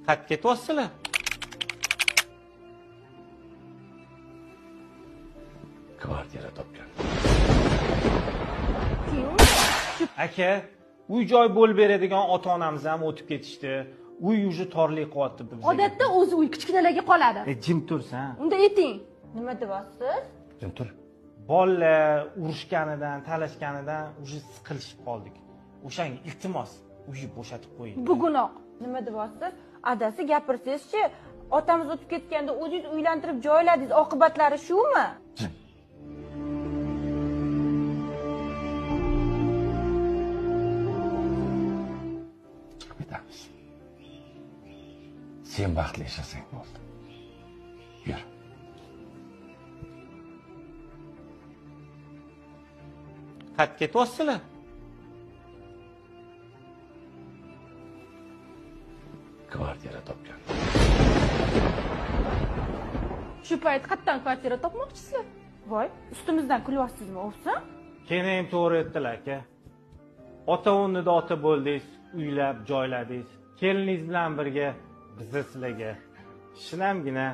Qayerga ketyapsizlar? Kvartira topgan. Aka, uy joy bo'lib beradigan ota-onamiz ham o'tib ketishdi. Uy yuzi torlik qilyapti bizga. Odatda o'zi uy kichkinalarga qoladi. Jim tursan. Unda ayting. Nima deyapsiz? Jim tur. Bolalar urushganidan, talashganidan uje siqilishib qoldik. O'shanga iltimos, uyni bo'shatib qo'ying. Bugunoq. Nima deyapsiz? Adasi gapirsangizchi, otamiz o'tib ketganda o'zingiz uylantirib joyladingiz, oqibatlari shumi? Jim. Chiqib ketamiz. Sen baxtli yashasang bo'ldi. Yur. Qayerga ketyapsizlar? Kvartira topgan. Shu payt qayerdan kvartira topmoqchisizlar? Voy, ustimizdan kulyapsizmi, o'psin? Keyin ham to'g'ri aytdilar, aka. Ota o'rnida ota bo'ldingiz, uylab joyladingiz. Keliningiz bilan birga bizni sizlarga shinamgina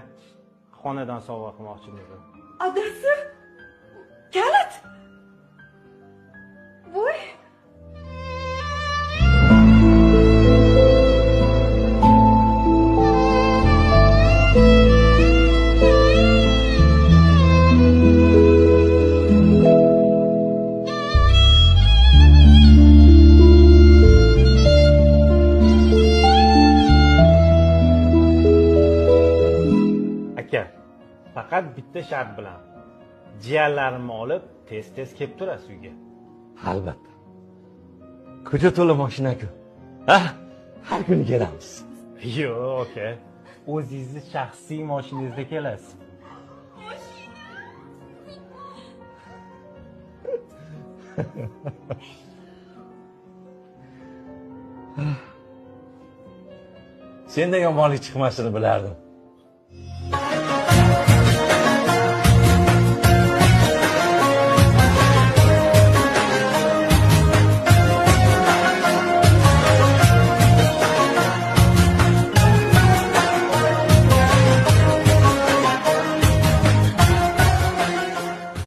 xonadon sovg'a qilmoqchimiz. Adasi, kalit. Voy. Aka, faqat bitta shart bilan. Jiyanlarimni olib tez-tez kelib turasiz uyga. Albatta. Ko'cha to'la mashina-ku. Ha? Har kuni kelamiz. Yo'q, aka. O'zingizni shaxsiy mashinangizda kelasiz. Sendan yomonlik chiqmasini bilardim.